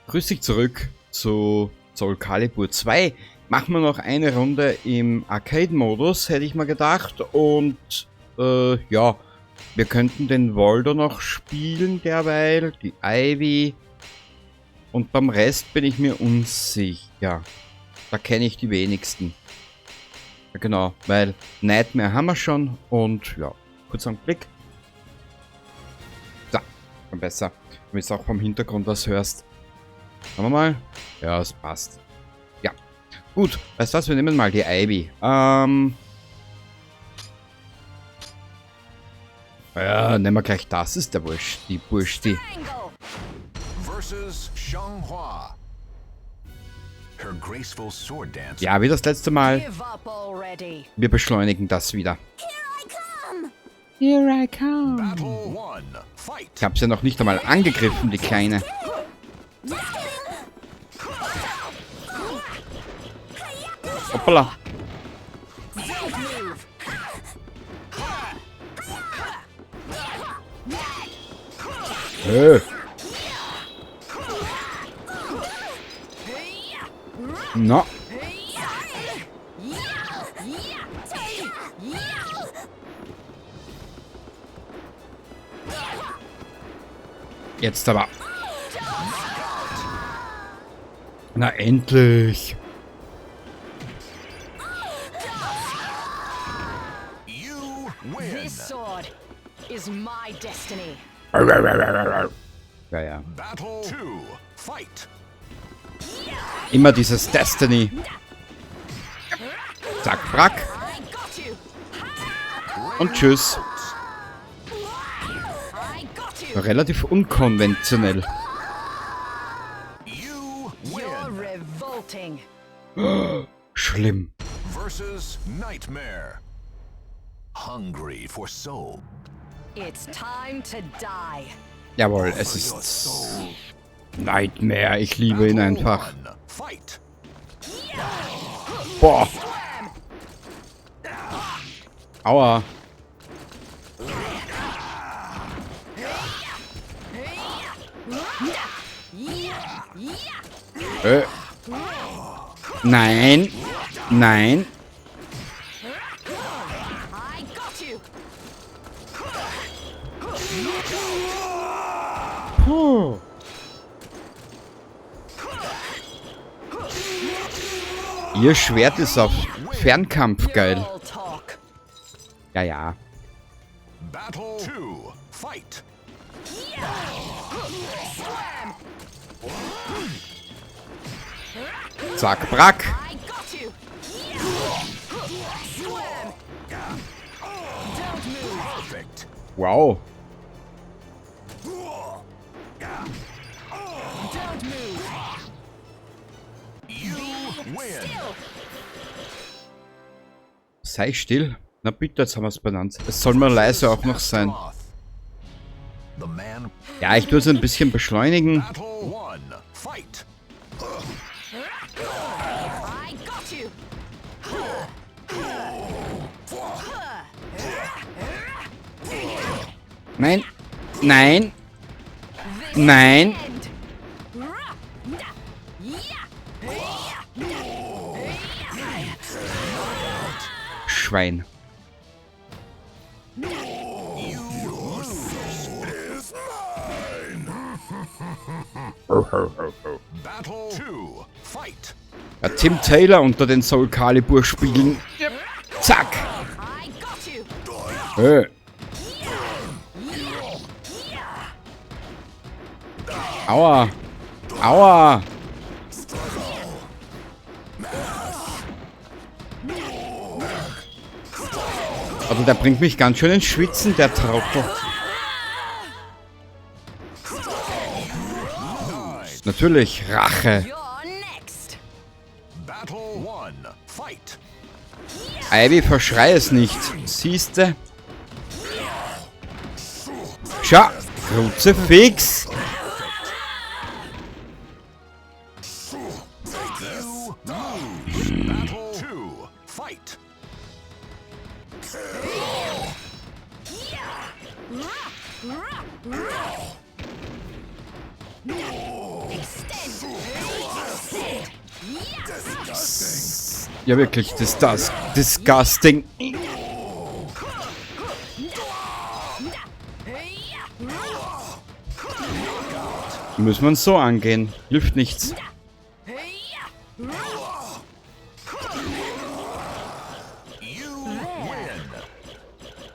Grüß dich zurück zu Soul Calibur 2. Machen wir noch eine Runde im Arcade-Modus, hätte ich mal gedacht. Und ja, wir könnten den Voldo noch spielen derweil, die Ivy. Und beim Rest bin ich mir unsicher. Da kenne ich die wenigsten. Ja, genau, weil Nightmare haben wir schon. Und ja, kurz einen Blick. So, schon besser. Wenn du auch vom Hintergrund was hörst. Schauen wir mal. Ja, es passt. Ja. Gut, weißt du was? Wir nehmen mal die Ivy. Ja, nehmen wir gleich das. Ist der Wurscht. Die Burschti. Ja, wie das letzte Mal. Wir beschleunigen das wieder. Here I come. Ich hab's ja noch nicht einmal angegriffen, die Kleine. Hoppala. Hey. No. Jetzt aber. Na endlich. This sword is my destiny. Ja, ja. Battle 2. Fight. Immer dieses Destiny. Zack, brack. Und tschüss. Relativ unkonventionell. You You're win. revolting. Schlimm. Versus Nightmare. Hungry for soul. It's time to die. Jawohl, es ist Nightmare. Ich liebe ihn einfach. One. Fight. Boah. Aua. Nein. Nein. I got you. Puh. Ihr Schwert ist auf Fernkampf geil. You're all talk. Ja, ja. Battle 2. Fight. Zack, brack. I got you. Slam. Don't move. Perfect. Wow. Don't move. You win. Still. Sei still. Na bitte, jetzt haben wir es benannt. Es soll mal leise auch noch sein. Astaroth. The man. Ja, ich tue es ein bisschen beschleunigen. Battle 1. Fight. I got you. Nein. Nein. Nein. End. Schwein. Battle 2. Fight. Ja, Tim Taylor unter den Soul Calibur Spielen. Zack. I got you. Aua. Aua. Also der bringt mich ganz schön ins Schwitzen, der Trottel. Natürlich, Rache. You're next. Battle 1. Fight. Ivy, verschrei es nicht. Siehste? Schau, Kruzifix. You lose. Battle 2. Fight. Extend. Ja, wirklich, das ist disgusting. Muss man so angehen. Hilft nichts.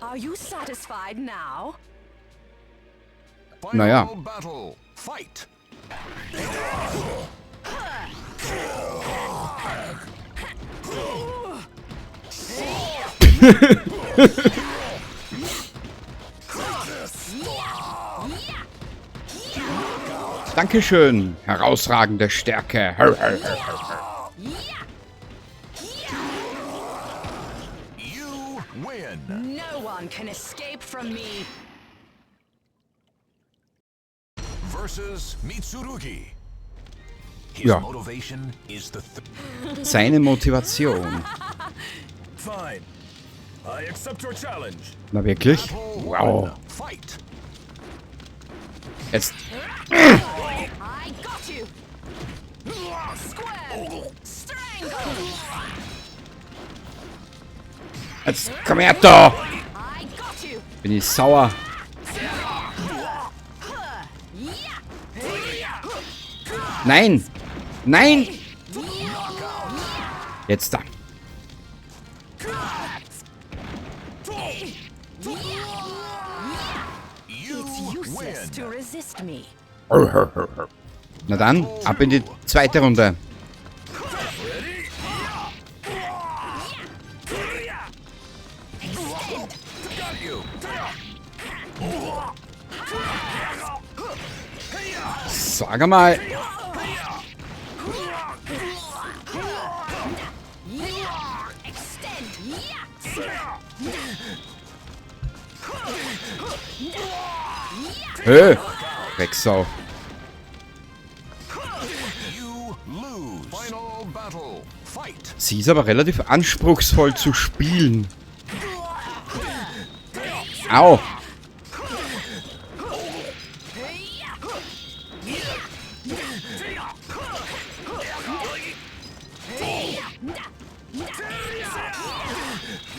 Are you satisfied now? Naja. Battle. Fight. Dankeschön. Herausragende Stärke. You win. No one can escape from me. Versus Mitsurugi. His Ja. motivation is the Seine Motivation. Fine. I accept your challenge. Na wirklich? Battle Wow. one. Fight. Jetzt. I got you. Square. Strangle. Jetzt komm her da. I got you. Bin ich sauer. Nein. Nein. Jetzt da. You It's useless win. to resist me. Na dann, ab in die zweite Runde. Sag mal. Extend. Hö. Drecksau. You lose. Final battle. Fight. Sie ist aber relativ anspruchsvoll zu spielen. Au.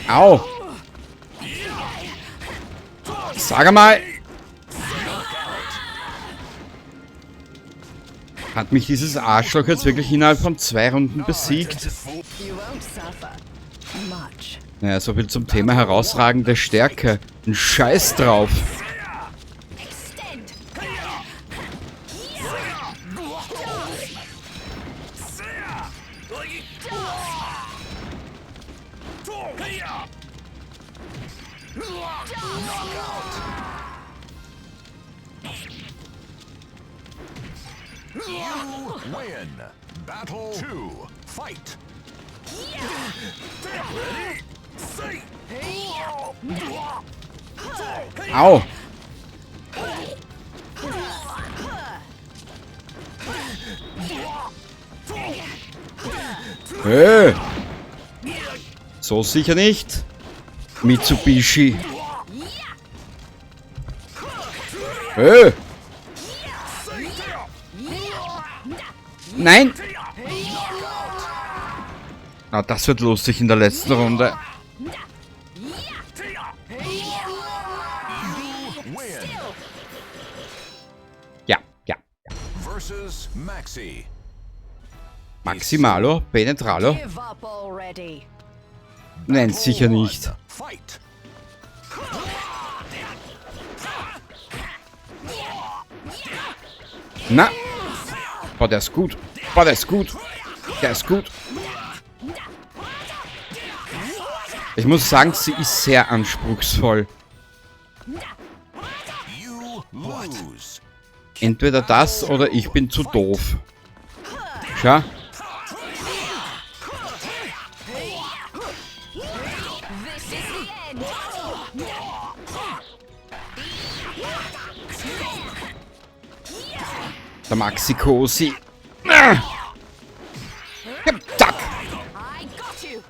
Au. Sag mal. Hat mich dieses Arschloch jetzt wirklich innerhalb von 2 Runden besiegt? You won't suffer much. Naja, so viel zum Thema herausragende Stärke. Ein Scheiß drauf. Extend. You win. Battle 2. Fight. Au. Hey. So sicher nicht. Mitsubishi. Hey. Nein. Na, das wird lustig in der letzten Runde. Ja, ja. Versus Maxi. Maximalo, Penetralo. Give up already. Nein, sicher nicht. Fight. Na. Boah, der ist gut. Boah, der ist gut. Der ist gut. Ich muss sagen, sie ist sehr anspruchsvoll. You lose. Entweder das oder ich bin zu doof. Schau. This is the end. Der Maxi-Cosi. Ah. Zack. I got you.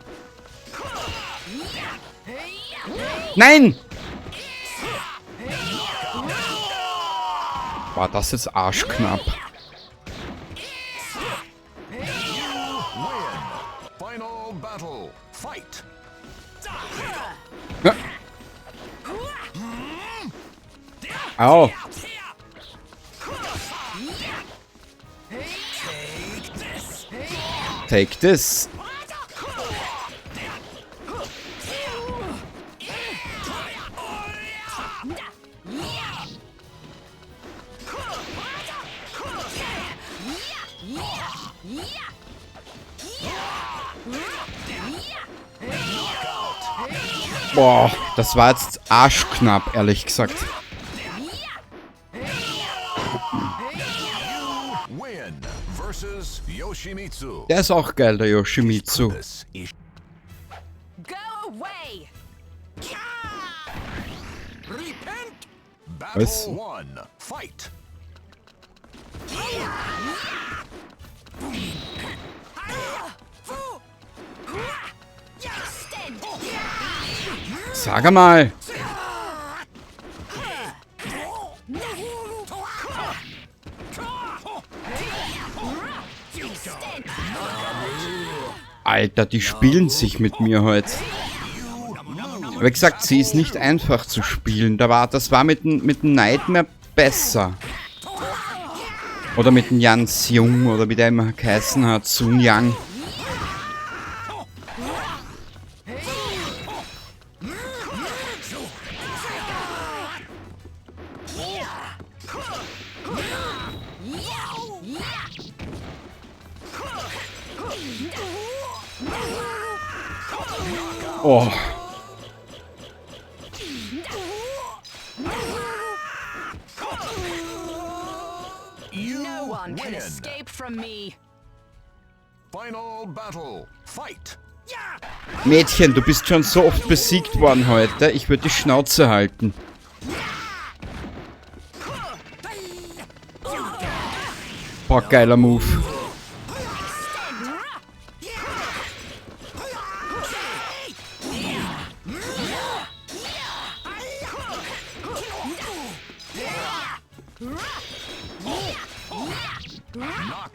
Nein! War das jetzt arschknapp. Battle. Fight. Ja. Au. Take this. Boah, das war jetzt arschknapp, ehrlich gesagt. Der ist auch geil, der Yoshimitsu. Was? Sag mal. Alter, die spielen sich mit mir heute. Wie gesagt, sie ist nicht einfach zu spielen. Das war mit dem Nightmare besser. Oder mit dem Jan Seung oder wie der immer geheißen hat, Sun Yang. Oh. No one can escape from me. Final battle. Fight. Mädchen, du bist schon so oft besiegt worden heute. Ich würde die Schnauze halten. Boah, geiler Move.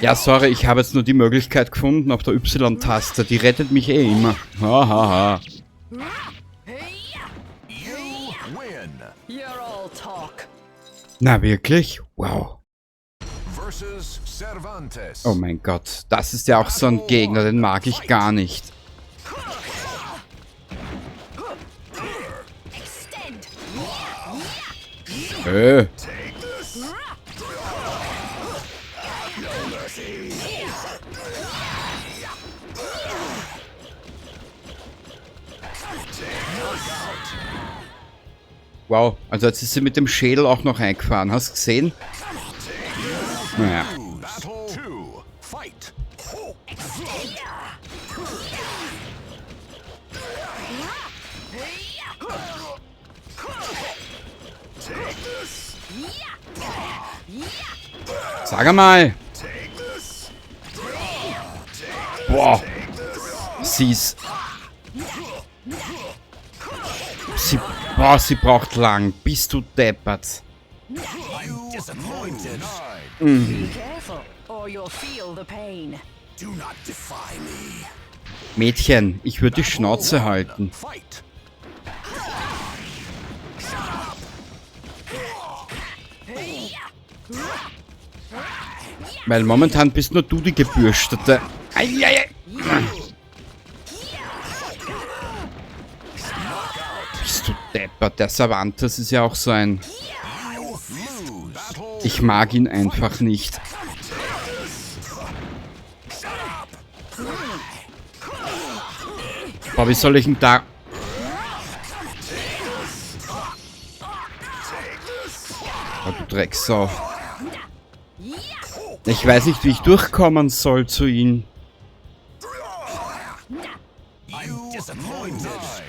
Ja, sorry, ich habe jetzt nur die Möglichkeit gefunden auf der Y-Taste. Die rettet mich eh immer. Ha, ha, ha. Na wirklich? Wow. Oh mein Gott, das ist ja auch so ein Gegner, den mag ich gar nicht. Wow, also jetzt ist sie mit dem Schädel auch noch eingefahren. Hast du gesehen? Naja. Sag mal. Boah. Sie ist... Boah, sie braucht lang. Bist du deppert. Mädchen, ich würde die Schnauze halten. Weil momentan bist nur du die Gebürstete. Eieiei. Bist du deppert? Der Cervantes ist ja auch so ein... Ich mag ihn einfach nicht. Boah, wie soll ich denn da... Oh, du Drecksau. Ich weiß nicht, wie ich durchkommen soll zu ihm.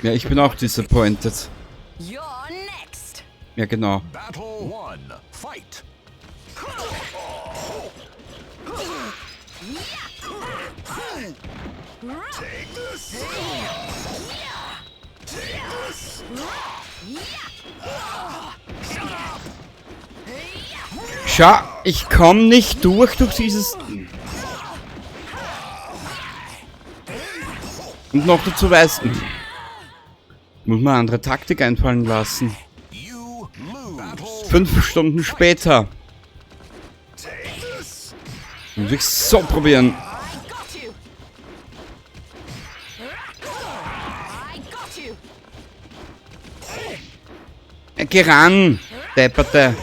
Ja, ich bin auch disappointed. Ja, genau. Schau, ich komme nicht durch dieses... Und noch dazu weiß... Muss man andere Taktik einfallen lassen. 5 Stunden später. Muss ich so probieren. Geh ran, Depperte.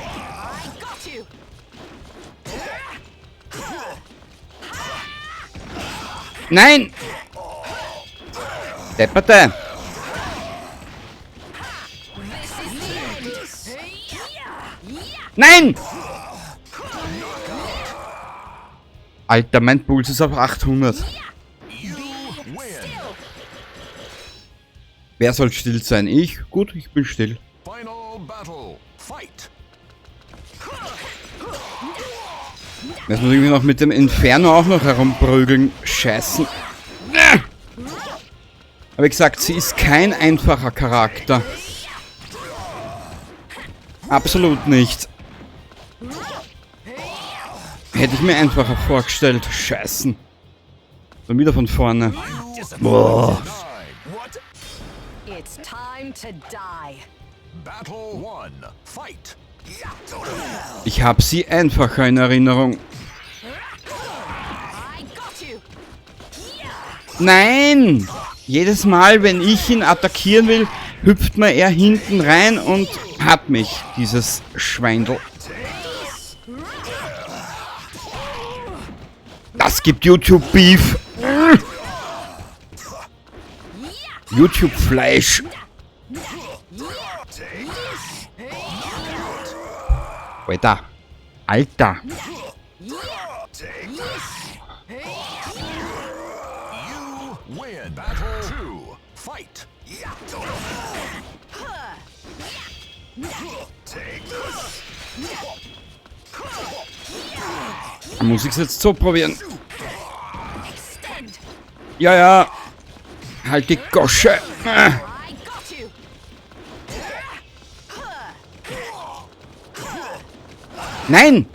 Nein! Depperte! Nein! Alter, mein Puls ist auf 800. Wer soll still sein? Ich? Gut, ich bin still. Jetzt muss ich mich noch mit dem Inferno auch noch herumprügeln. Scheißen. Aber wie gesagt, sie ist kein einfacher Charakter. Absolut nicht. Hätte ich mir einfacher vorgestellt. Scheißen. Dann wieder von vorne. Boah. It's time to die. Battle 1. Fight. Ich habe sie einfacher in Erinnerung. Nein! Jedes Mal, wenn ich ihn attackieren will, hüpft mir er hinten rein und hat mich, dieses Schweindel. Das gibt YouTube-Beef. YouTube-Fleisch. Alter. Alter. Muss ich es jetzt so probieren? Ja, ja. Halt die Gosche. Nein!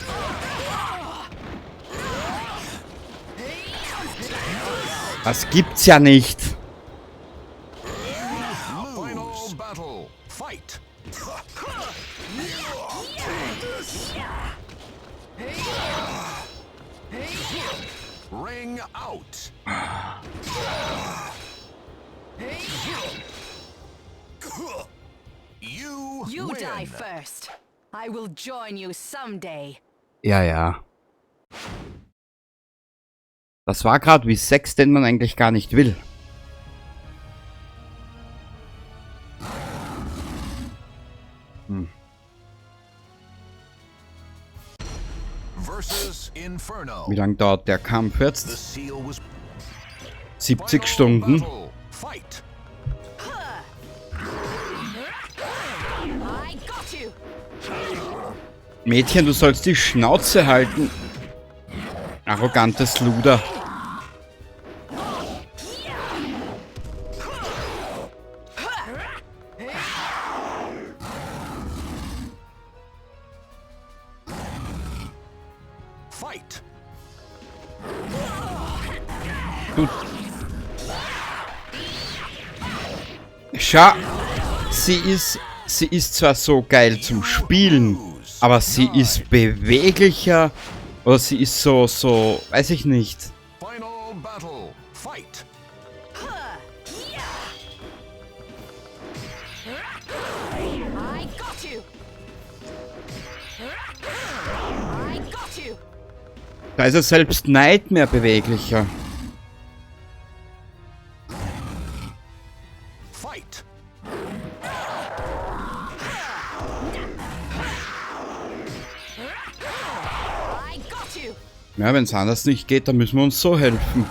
Das gibt's ja nicht. Ring out. You You win. die first. I will join you someday. Ja, ja. Das war gerade wie Sex, den man eigentlich gar nicht will. Hm. Versus Inferno. Wie lange dauert der Kampf jetzt? The seal was 70 Stunden. Battle. Fight. I got you. Mädchen, du sollst die Schnauze halten. Arrogantes Luder. Fight. Du. Schau, sie ist zwar so geil zum Spielen, aber sie ist beweglicher oder sie ist so, weiß ich nicht. Final battle. Fight. I got you. I got you. Da ist er selbst Nightmare beweglicher. Fight. I got you. Ja, wenn's anders nicht geht, dann müssen wir uns so helfen.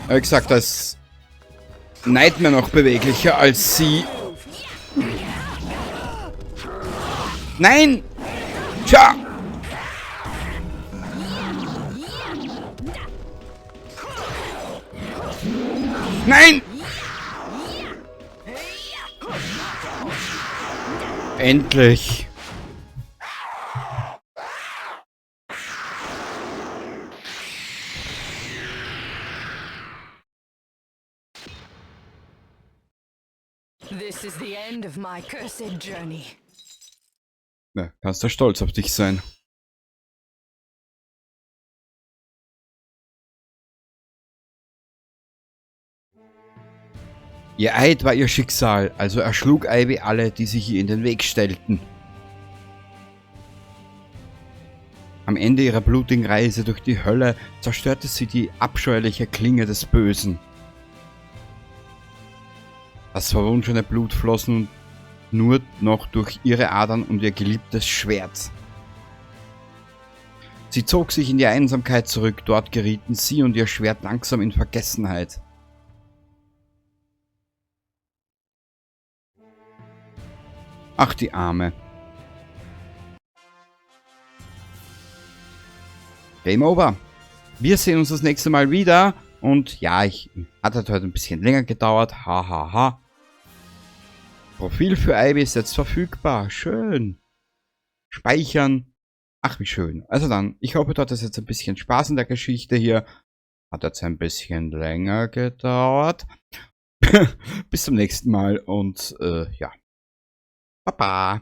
Aber wie gesagt, da ist Nightmare noch beweglicher als sie. Nein! Tja! Nein! Endlich! This is the end of my cursed journey. Na, kannst du stolz auf dich sein. Ihr Eid war ihr Schicksal, also erschlug Ivy alle, die sich ihr in den Weg stellten. Am Ende ihrer blutigen Reise durch die Hölle zerstörte sie die abscheuliche Klinge des Bösen. Das verwunschene Blut floss nun nur noch durch ihre Adern und ihr geliebtes Schwert. Sie zog sich in die Einsamkeit zurück, dort gerieten sie und ihr Schwert langsam in Vergessenheit. Ach, die Arme. Game over. Wir sehen uns das nächste Mal wieder. Und ja, ich hat halt heute ein bisschen länger gedauert. Ha, ha, ha. Profil für Ivy ist jetzt verfügbar. Schön. Speichern. Ach, wie schön. Also dann, ich hoffe, du hattest jetzt ein bisschen Spaß in der Geschichte hier. Hat jetzt ein bisschen länger gedauert. Bis zum nächsten Mal und ja. Baba.